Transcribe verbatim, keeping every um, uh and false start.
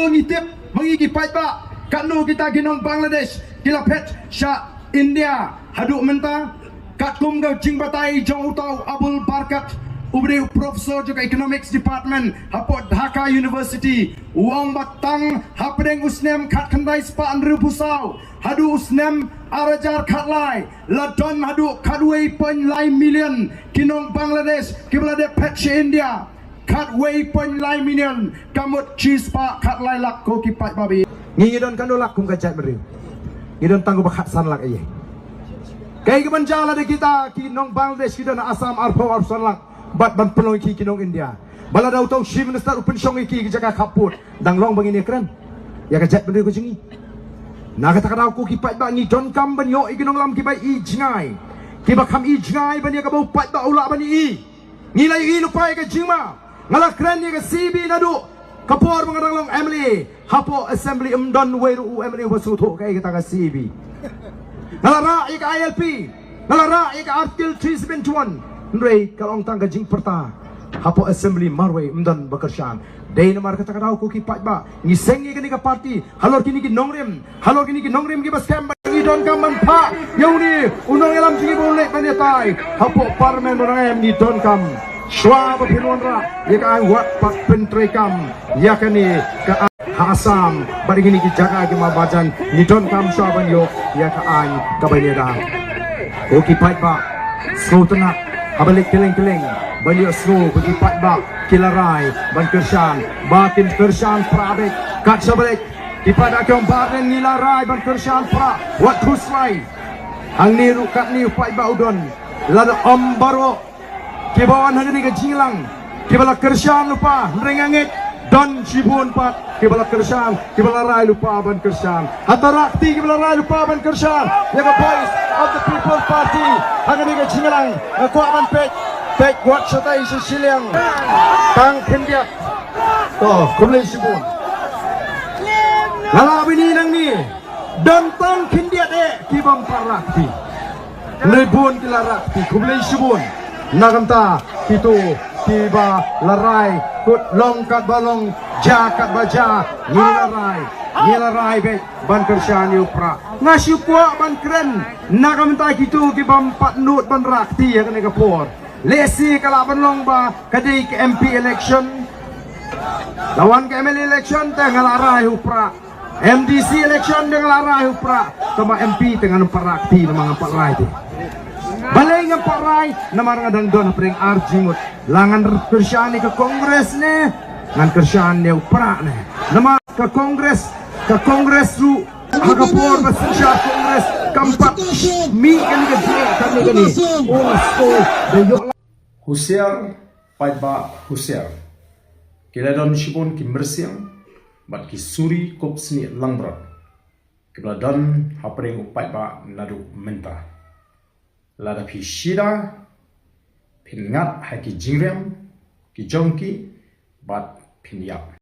Ngi tip ma ngi ki paidbah katno kita ki nong Bangladesh ki la phet sha India haduh mynta. Katkum ka jingbatai jong uta u Abul Barkat, u briew professor jong ka Economics Department hapoh Dhaka University, u ong ba tang hapdeng u snem khatkhyndai spah hynriewphew saw haduh u snem ar hajar khatlai la don haduh khatwei point lai million ki nong Bangladesh kiba la dep phet sha India. Khatwei point lai million ka mut shispah khatlai lak, ko ki paidbah. Ngi ngi don katno lak kum ka jaitbynriew? Ngi don tang kumba khatsan lak ïa. Kaei kaban jia lada kita ki nong Bangladesh ki don ha Assam arphew arphew san lak bad ban pynlong ïa ki ki nong India? Ba lada uta u Chief Minister u pynshong ïa ki ki jaka khappud, dang long ba ngin ïakren ïa ka jaitbynriew ka jong ngi? Na kata ka daw, ko ki paidbah, ngi donkam ban ïoh ïa ki nongïalam kiba i jngai, kiba kham i jngai ban ïa kaba u paidbah u lah ban i. Ngi la ïohi lypa ïa ka jingma. Nga la kren ïa ka C A B naduh ka por ba nga dang long M L A. Hapoh Assembly ym don wei ruh u M L A uba sngewthuh kaei kata ka C A B. Nga la rah ïa ka I L P, nga la rah ïa ka Article three seven one. Hynrei ka long tang ka jingpyrta hapoh Assembly marwei, ym don ba kyrshan. Dei namar kata ka daw, ko ki paidbah, ngi seng ïa kane ka party halor kine ki nongrim, halor kine ki nongrim kiba skhem ba ngi donkam ban phah ïa une u nongïalam jong ngi ba u leit ban ïatai hapoh Parliament ba ngi donkam. Shuwa ba phin wanrah ïa ka aiñ, wat pat pyntreikam ïa kane ka aiñ ha Assam bad ïa kine ki jaka kiba marjan. Ngi donkam shuwa ban ïoh ïa ka aiñ kaba ïadei. Ko ki paidbah, sngewtynnat haba leit kylleng kylleng ban ïohsngew ba ki paidbah ki la rai ban kyrshan, ba kin kyrshan pra beit. Kat shaba leit ki paidbah ki ong ba ngi la rai ban kyrshan pra, wat khuslai. Hangne ruh katne u paidbah u don. Lada ym baroh kiba wan ha kane ka jingïalang kiba la kyrshan lypa, hynrei nga ngeit don shibun pat kiba la kyrshan, kiba la rai lypa ban kyrshan. Hata Rakti kiba la rai lypa ban kyrshan ïa ka Voice of the People Party ha kane ka jingïalang. Nga kwah ban peit, peit wat shatai sha shiliang. Tang khyndiat. To, khublei shibun. Nga la bini nangne. Don tang khyndiat eh kiba ym pat rah kti. Hynrei bun ki la rah kti, khublei shibun. Na ka bynta kito kiba la rai, kut long katba long, jia katba jia, ngi la rai, ngi la rai beit ban kyrshan ïa u pra. Nga shu kwah ban kren na ka bynta kito kiba ym pat nud ban rah kti ha kane ka por. Lehse ka lah ban long ba ka dei ka M P election, la wan ka M L A election te nga la rai u pra. M D C election te nga la rai u pra. Tangba M P te ngan ym pat rah kti namar ngam pat rai te. Balei ngam pat rai? Namar nga dang don hapdeng ar jingmut. La ngan kyrshan ïa ka Congress ne ngan kyrshan ïa u pra ne? Namar ka Congress, ka Congress ruh ha ka por ba synshar Congress kam pat mih kane ka jingeh kane kane. Oh, so da ïoh la. Husiar, paidbah husiar. Ki la don shibun ki myrsiang bad ki suri kup snieh langbrot kiba la don hapdeng u paidbah naduh mynta. Lada phi shida, phin ngat ha ki jingrem ki jong ki bad phin ïap.